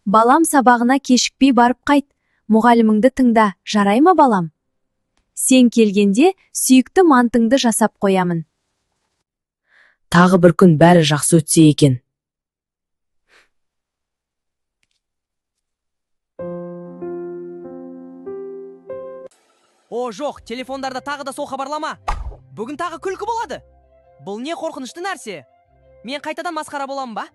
Балам, сабағына кешікпей барып қайт. Мұғаліміңді тыңда, жарай ма, балам? Сен келгенде сүйікті мантыңды жасап қоямын. Тағы бір күн бәрі жақсы өтсе екен. О, жоқ, телефондарда тағы да сол хабарлама. Бүгін тағы күлкі болады. Бұл не қорқынышты нәрсе? Мен қайтадан масқара боламын ба?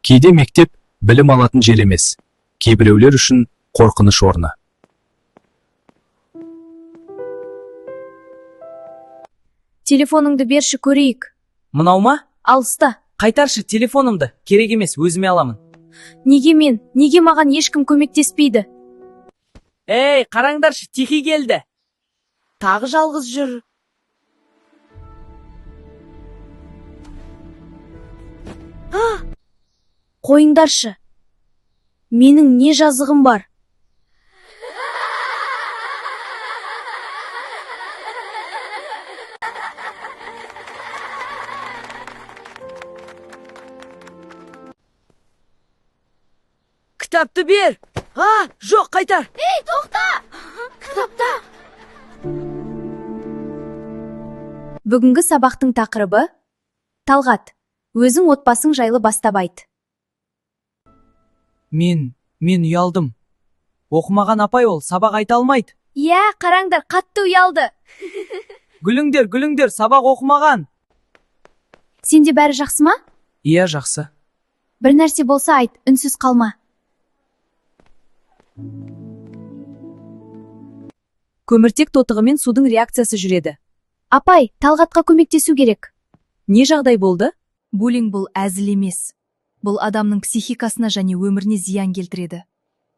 Кейде мектеп білім алатын жер емес, кейбіреулер үшін қорқыныш орны. Телефоныңды берші, көрейік. Мынау ма? Алыста. Қайтаршы телефонымды. Керек емес, өзіме аламын. Неге мен? Неге маған ешкім көмектеспейді? Ей, қараңдаршы, Тихий келді. Тағы жалғыз жүр. Қойыңдаршы. Менің не жазығым бар? Кітапты бер. А, жоқ, қайтар. Бүгінгі сабақтың тақырыбы: Талғат, өзің отбасың жайлы бастап айт. Мен ұялдым. Оқымаған апай, ол сабақ айта алмайды. Иә, қараңдар, қатты ұялды. Күліңдер, күліңдер, сабақ оқымаған. Сенде бәрі жақсы ма? Иә, жақсы. Бір нәрсе болса айт, үнсіз қалма. Көміртек тотығымен судың реакциясы жүреді. Апай, Талғатқа көмектесу керек. Не жағдай болды? Буллинг бұл әзіл емес. Бұл адамның психикасына және өміріне зиян келтіреді.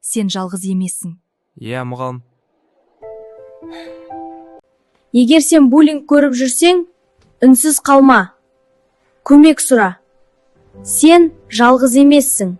Сен жалғыз емессің. Иә, мұғалім. Егер сен буллинг көріп жүрсең, үнсіз қалма. Көмек сұра. Сен жалғыз емессің.